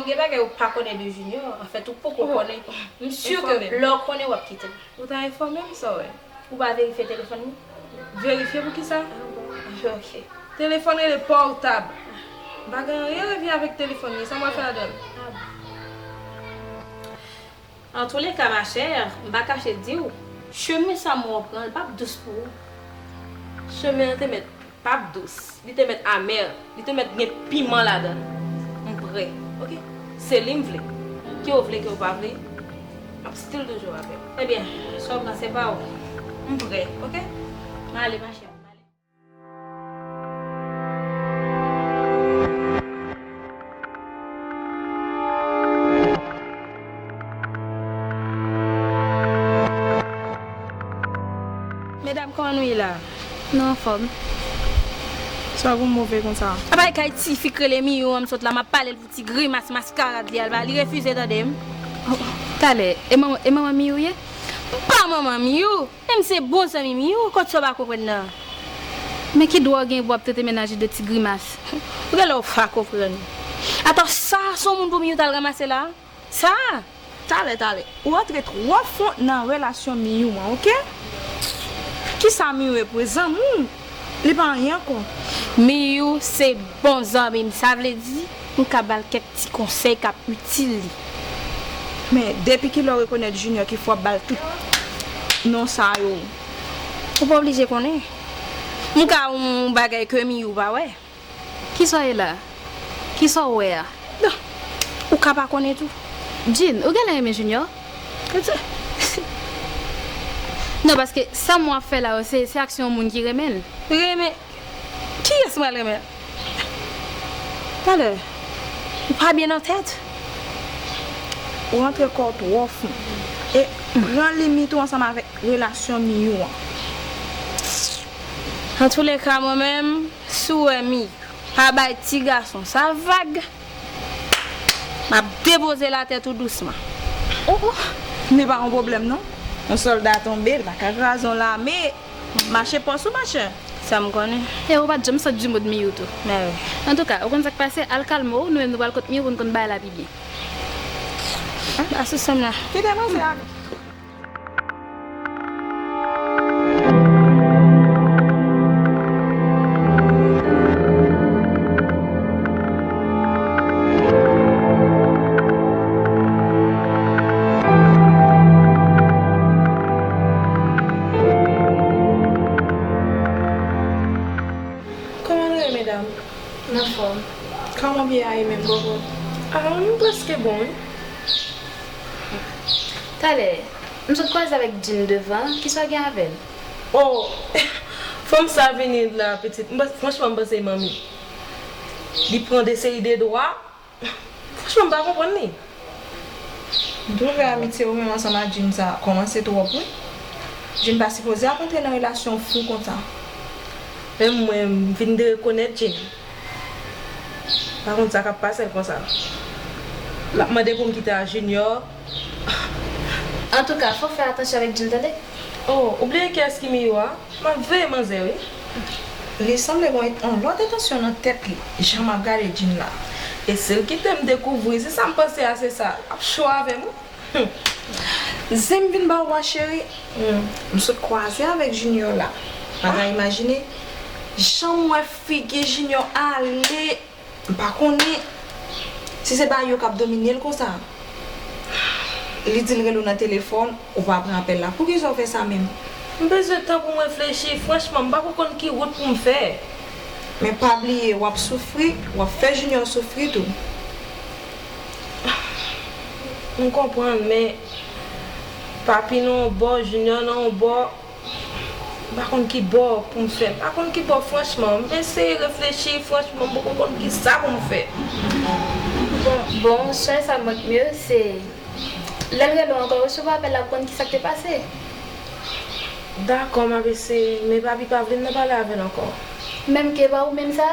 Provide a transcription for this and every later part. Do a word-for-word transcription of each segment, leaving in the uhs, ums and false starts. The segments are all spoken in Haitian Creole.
Gen bagay ou pa konnen de Junior, anfèt ou poko konnen. M si ke lè w konnen w ap kite l. Ou ta enfòme m sa w wè. Ou pa verifye telefòn li? Verifye pou kisa? Ah bon, ok. Telefòn rele pòtab. M pa gen anyen a vye avèk telefòn li. Sa m wè fè ladan l? Ah bon. Antouleka, machè, m pa kache di w, chemen sa m wè w pran, l p ap dous pou ou. Chemen an te mèt p ap dous, li te mèt amè, li te mèt gen piman ladan l. M prè, oke? Se li m vle. Ke w vle, ke w pa vle, m ap still toujou avè l. Ebyen, sa w pran se pa w. M prè, oke? M ale, machè. Medam, kòman nou ye la? Nou anfòm. Sa w gon move konsa? Apa e kay ti fi k rele Miyou an m sot la, m ap pale l pou ti grimas maskarad li a, li refize tande m. Talè, e manman, e manman Miyou ye? M pa manman Miyou! Menm se bon zanmi Miyou, kot sa w pa konprann nan? Men ki dwa w gen pou w ap trete mennaj li de ti grimas? Ou genlè w pa konprann. Atò, sa se yon moun pou Miyou t al ranmase la? Sa? Talè, talè. Ou rantre twò fon nan relasyon Miyou an, oke? Kisa Miyou ye pou zanmi w? Li pa anyen ankò. Miyou se bon zanmi m, sa vle di, m ka ba l kèk ti konsèy k ap itil li. Men, depi kilè w rekonèt Junior ki fè w ap ba l tout non sa yo? Ou pa oblije konnen. M ka yon bagay ke Miyou pa wè. Kisa w ye la? Kisa w wè a? Non. Ou ka pa konnen tou. Jean, ou genlè renmen Junior? Kote? Non, paske sa m wè w ap fè la yo, se, se aksyon yon moun ki renmen l. Renmen? Kiyès mwen renmen? Talè, ou pa byen nan tèt? Ou rantre kò w twò fon. E pran limit ou ansanm avèk relasyon Miyou an. Antouleka, mwen menm, si w wè Miyou pa bay ti gason sa vag, m ap depoze l atè tou dousman. Oh, oh, ne pa yon pwoblèm non. Yon sòlda tonbe, l pa ka kraze yon lame. Mache pòs ou, machè. Sa m konnen. E ou pa t janm sot di mo de Miyou tou. Mè wi. Antouka, ou konn sa k pase, al kalme w, nou menm nou pral kot Miyou pou n konn bagay la pi byen. Ba sou sèm la. Kite manzè a. Kòman nou ye, medam? M anfòm. Kòman pye a ye menm, bòbòt? Ah, m prèske bon, wi. Talè, m sot kwaze avèk Jean devan, kisa w gen avè l? Oh, fanm sa vini la, pitit. M pa, franchman, m panse e manmi. Li pran de seri de dwa. Franchman, m pa konprann li. M twouve amitye ou menm ansanm ak Jean sa kòmanse twòp, wi. Jean pa sipoze ap antre nan relasyon fou konsa. Menm mwen, m vin de rekonèt Jean. Pa konn sa k ap pase l konsa. L ap mande pou m kite a Junior. Antouka, fò w fè atansyon avèk Jean, tande? Oh, ou bliye kiyès ki Miyou a? M ap veye manzè, wi. Li sanble gon yon lòt entansyon nan tèt li, jan m ap gade Jean la. E si l kite m dekouvri, se sa m panse a, se sa. L ap cho avè m, wi. Zen m vin ba w a, cheri. M sot kwaze avèk Junior la. Pa ta imajine jan m wè figi Junior ale. M pa konnen si se bagay yo k ap domine l konsa. Li di l rele w nan telefòn, ou pa pran apèl la. Poukisa w fè sa menm? M bezwen tan pou m reflechi. Franchman, m pako konn ki wout pou m fè. Men pa bliye, w ap soufri, w ap fè Junior soufri tou. M konprann, men Papi nan yon bò, Junior nan yon bò. M pa konn ki bò pou m fè. M pa konn ki bò, franchman. M eseye reflechi, franchman, m poko konn kisa pou m fè. Bon, bon, sèl sa m wè k mye, se lè l rele w ankò, resevwa apèl la pou konn kisa k te pase. Dakò, m ap eseye, men papi pa vle m nan pale avè l ankò. Menm ke pa ou menm sa?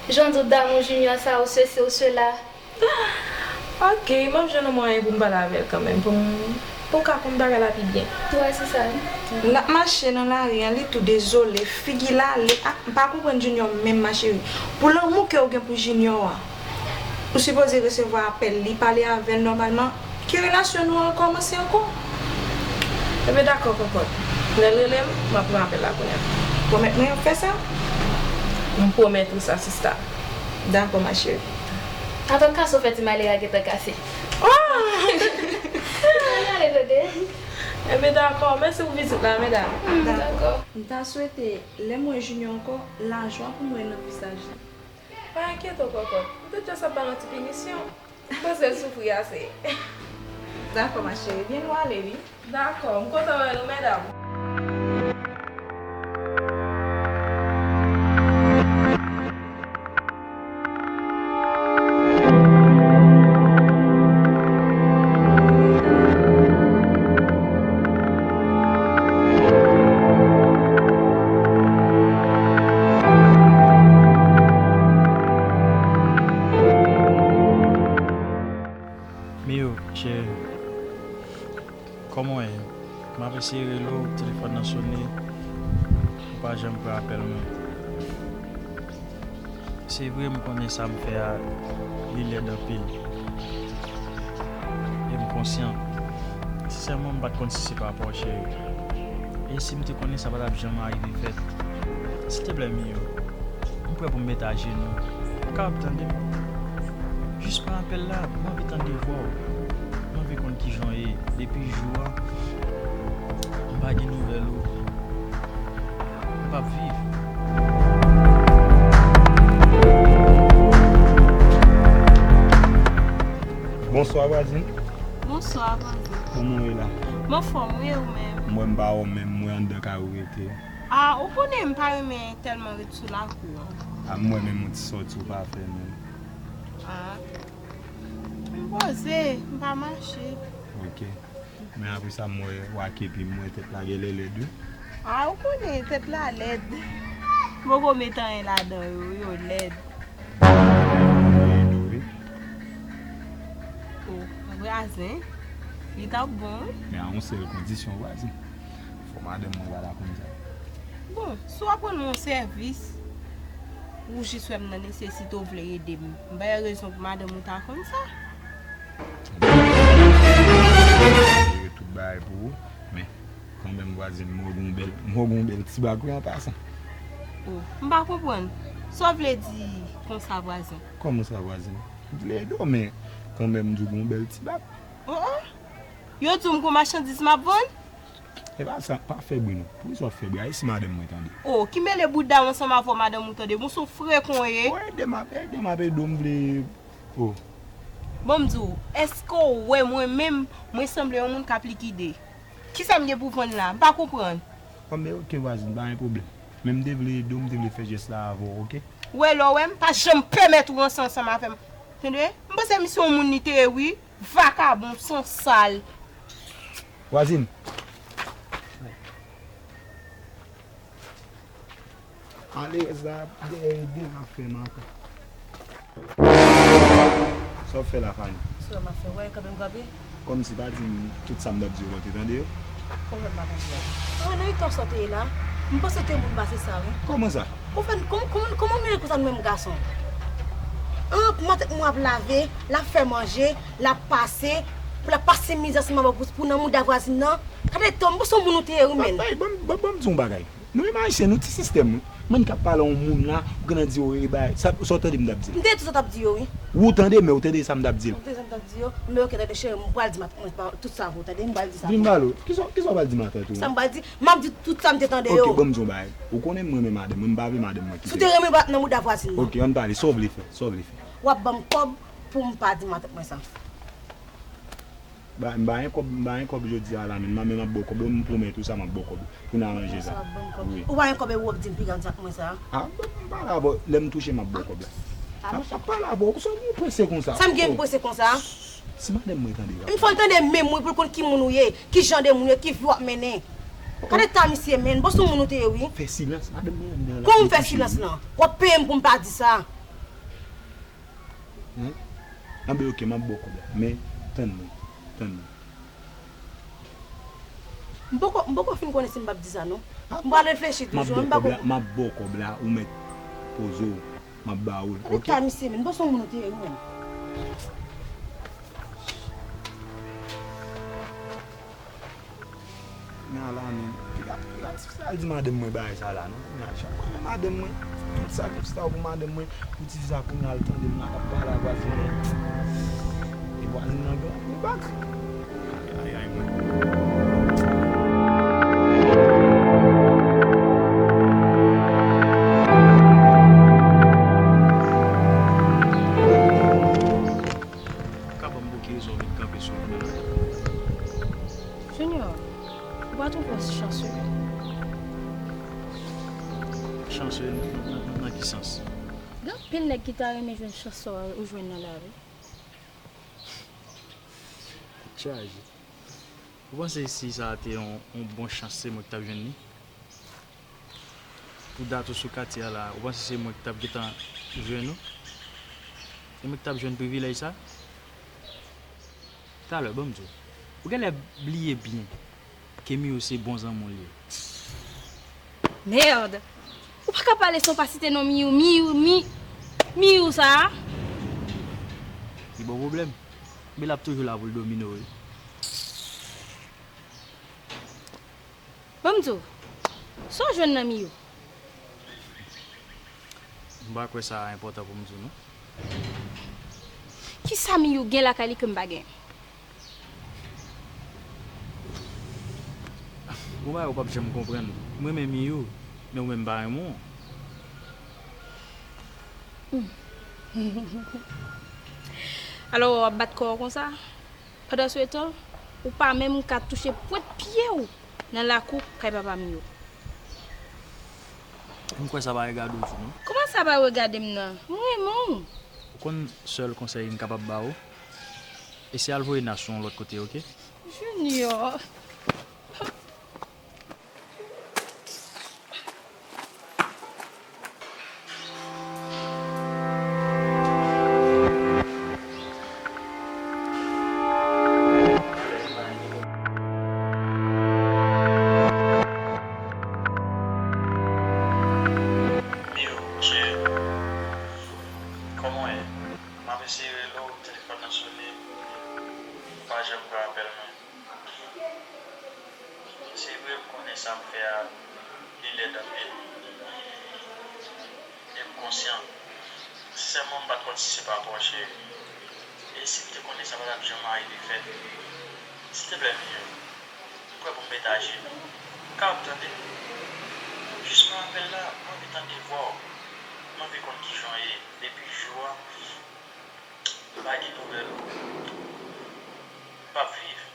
Jan w di w damou Junior sa, ou sesi, ou sela. Ok, m ap jwenn yon mwayen pou m pale avè l kanmenm, pou m, pou m ka konn bagay la pi byen. Wi, se sa, wi. L ap mache nan lari an, li tou dezole, figi l ale, ah, m pa konprann Junior menm, ma chérie. Pou lanmou ke w gen pou Junior a, Ou sipoze resevwa apèl li, pale avè l nòmalman, ke relasyon nou an kòmanse ankò. Ebyen, dakò, Kòkòt. Lè l rele m, m ap pran apèl la kounye a. Pwomèt mwen w ap fè sa? M pwomèt ou sa, sista. Dakò, ma chérie. Atann kase w fè ti Malera gentan kase. Oh! Ann ale, tande. Ebyen, dakò. Mèsi pou vizit la, medam. Hmm, dakò. M ta swete, lè m wè Junior ankò, lajwa pou m wè nan vizaj li. Pa enkyete w, Kòkòt. M te jis ap ba l yon ti pinisyon. M panse l soufri ase. Dakò, ma chérie. Byen nou ale, wi. Dakò. M kontan wè nou, medam. Miyou, cheri, kòman w ye? M ap eseye rele w, telefòn nan sone, ou pa janm pran apèl mwen. Se vre, m konnen sa m fè a, li lèd anpil. E m konsyan. Sensèman, m pa t konn si se pa pa w, cheri. E si m te konnen, sa pa t ap janm arive fèt. Silteplè, Miyou, m prè pou m met ajenou. Ou kapab tande m? Jis pran apèl la, m anvi tande vwa w. M anvi konn kijan w ye. Depi jou a, m pa gen nouvèl ou. M p ap viv. Bonswa, vwazin. Bonswa, vwazin. Kòman w ye la? M anfòm, wi, e ou menm? Mwen, m pa wè w menm, mwen anndan kay ou rete. A, ou konnen m pa renmen tèlman ret sou lakou an. A, m wè menm yon ti sòti ou pa fè menm. A, m poze, m pa mache. Ok. Men apre sa, m wè w ak epi m wè tèt la genlè lèd, wi. A, ou konnen tèt la lèd. M poko met anyen ladan yo, yo lèd. Lèd, wi. O, vwazen, li t ap bon, wi. Men a yon sèl kondisyon, vwazen. Fò madanm mwen pa ta konn sa. Bon, si w ap rann mwen yon sèvis, ou jis wè m nan nesesite, ou vle ede m. M pa wè rezon pou madanm ou ta konn sa. Jere tout bagay pou ou, men kanmenm vwazin, m wè w gen yon bèl, m wè w gen yon bèl ti bag wi an pasan. O, m pa konprann. Sa w vle di konsa, vwazin? Kòman sa, vwazin? M vle ede w, men kanmenm m di w gen yon bèl ti bag. O, o! Yo di w m gon machandiz m ap vann? E pa sa, pa fè bri non. Poukisa w ap fè bri? Al isi madanm mwen tande. O, ki mele bouda w ansanm avè w, madanm ou tande? Bon, se yon frekon w ye. O, ede m ap, ede m ap ede w, m vle. O. Bon, m di w, èske w wè mwen menm, mwen sanble yon moun k ap likide? Kisa m gen pou vann la? M pa konprann. Bon, men oke, vwazin, pa gen pwoblèm. Men m te vle ede w, m te vle fè jès la avè w, oke? Ou wè, lè w wè m, pa janm pèmèt ou ranse ansanm avè m. Tande? M panse misye yon moun li te ye, wi. Vakabon, sansal. Vwazin. Malerèz la, dèyè ede m ap fè m ankò. Sa w ap fè la, Fani? Sa w ap fè? Wè, kanpe m kanpe? Kòmsi pa di m tout sa m t ap di yo, ou te tande yo? Kòman m pa tande yo? Wè, nan eta w sa w te ye la, m panse w te moun pase sa, wi. Kòman sa? Ou fè, kòman, kòman, kòman w menm konsa nou menm gason? An, matant mwen ap lave, l ap fè manje, l ap pase, pou l ap pase mizè ansanm avè w pou, pou nan mouda vwazin nan. Gade tan, m panse w moun ou te ye, wi, menn. Bay, bay, ban m, ban, ban m di w yon bagay. Nou menm Ayisyen, nou ti sistèm, wi. Moun k ap pale a yon moun la, ou gentan di, o, e bay, sa, sa w tande m t ap di l? M tande tout sa w t ap di yo, wi. Ou tande, men ou tande sa m t ap di l? M tande sa m t ap di yo, men oke, tande, cheri, m pral di matant mwen pa, tout sa avè w, tande, m pral di sa. Vin pale w. Kisa, kisa w pral di matant ou? Sa m pral di, m ap di tout sa m te tande yo. Oke, ban m di yon bagay. Ou konnen m renmen madanm mwen, m pa vle madanm mwen kite m. Si w te renmen, w pa t nan mouda vwazin nan. Oke, ann pale, sa w vle fè, sa w vle fè? W ap ban m kòb pou m pa di matant mwen sa. Ba, m pa gen kòb, m pa gen kòb jodi a la, men m, men m ap ba w kòb la, m pwomèt ou sa, m ap ba w kòb la. Pou n aranje sa. Sa w ap ban m kòb. Wi. Ou pa gen kòb e w ap di m piga m sa mwen sa. A, m pale avè w, lè m touche m ap ba w kòb la. A, m ap pale avè w, sa w gen prese konsa? Sa m gen prese konsa? Si madanm mwen tande, m fò l tande menm wi pou l konn ki moun ou ye, ki jan de moun ou ye, ki vi w ap mennen. Gade ta misye menn, bon se yon moun ou te ye wi. Fè silans, madanm mwen andan la. Kòman m fè silans lan? W ap peye m pou m pa di sa. Hein? Anben oke, m ap ba w kòb la. Men, tann mwen. Tann mwen. M poko, m poko fin konnen si m p ap di sa non. M pral reflechi toujou, m pa konprann. M ap ba w kòb la, ou mèt poze w. M ap ba ou l, oke? Gade ka misye menm, m panse yon moun ou te ye wi menm. Kounye a la menm, piga, piga, ti sa al di madanm mwen bagay sa la, non? Kounye a, chak mwen madanm mwen, tout sakrifis sa pou madanm mwen, pou ti fi sa kounye a al tande m la k ap pale a vwazen an. E vwazen an gen yon bak. Ay, ay, mwen. Ou ka ban m bouke rezon w vin kanpe sou mwen la? Junior, ou pa twouve w chanse? Chanse nan, nan, nan, nan ki sans? Gen anpil nèg ki ta renmen jwenn chans sa w jwenn nan lavi. Chaje. Ou panse si sa te yon, yon bon chans, se mwen ki t ap jwenn li? Pou dat ou sou katye a la, ou panse se mwen ki t ap gentan jwenn ou? E mwen ki t ap jwenn privilèj sa? Talè, ban m di w. Ou genlè bliye byen ke Miyou se bon zanmi w li ye. Merde! Ou pa ka pale san w pa site non Miyou, Miyou, Mi, Miyou sa a? Li ba w pwoblèm. Men l ap toujou la pou l domine w, wi. Ban m di w, sa w jwenn nan Miyou? M pa kwè sa enpòtan pou m di w, non. Kisa Miyou gen lakay li ke m pa gen? Gon bagay ou p ap janm konprann. M renmen Miyou, men ou menm m pa renmen w. Alò, w ap bat kò w konsa? Pandanswetan, ou pa menm ka touche pwent pye w nan lakou kay papa m yo. M kwè sa pa regade w tou, non. Kòman sa pa regade m nan? M renmen w. Ou konn sèl konsèy m kapab ba w? Eseye al voye Nas yon lòt kote, oke? Junior. Miyou, cheri, kòman w ye? M ap eseye rele w, telefòn nan sone, ou pa janm pran apèl mwen. Se vre, m konnen sa m fè a, li lèd anpil. E m konsyan. Sensèman, m pa t konn si se pa pa w, cheri. E si m te konnen, sa pa t ap janm arive fèt. Silteplè, Miyou, m prè pou m met ajenou. Ou kapab tande m? Jis pran apèl la, m anvi tande vwa w. M anvi konn kijan w ye. Depi jou a, m pa gen nouvèl ou. M p ap viv.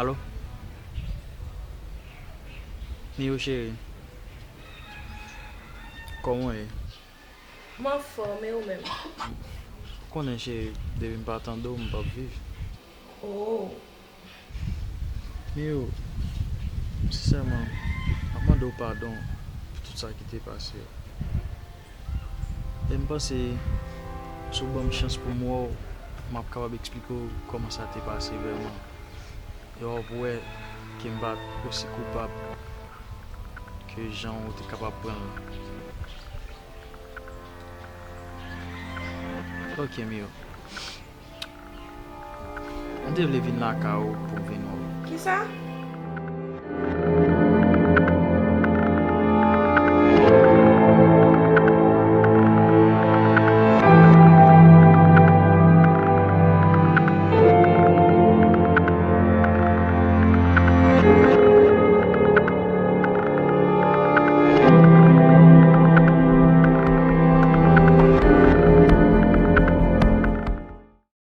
Alo? Miyou cheri, kòman w ye? M anfòm, e ou menm? Ou konnen cheri, depi m pa tande w, m p ap viv. Oh. Miyou, sensèman, m ap mande w padon pou tout sa ki te pase yo. E m panse, si w ban m chans pou m wè w, m ap kapab eksplike w kòman sa te pase vrèman. E w ap wè ke m pa t osi koupab ke jan w te kapab pran l lan. Ok, Miyou. M te vle vin lakay ou pou m vin wè w. Kisa?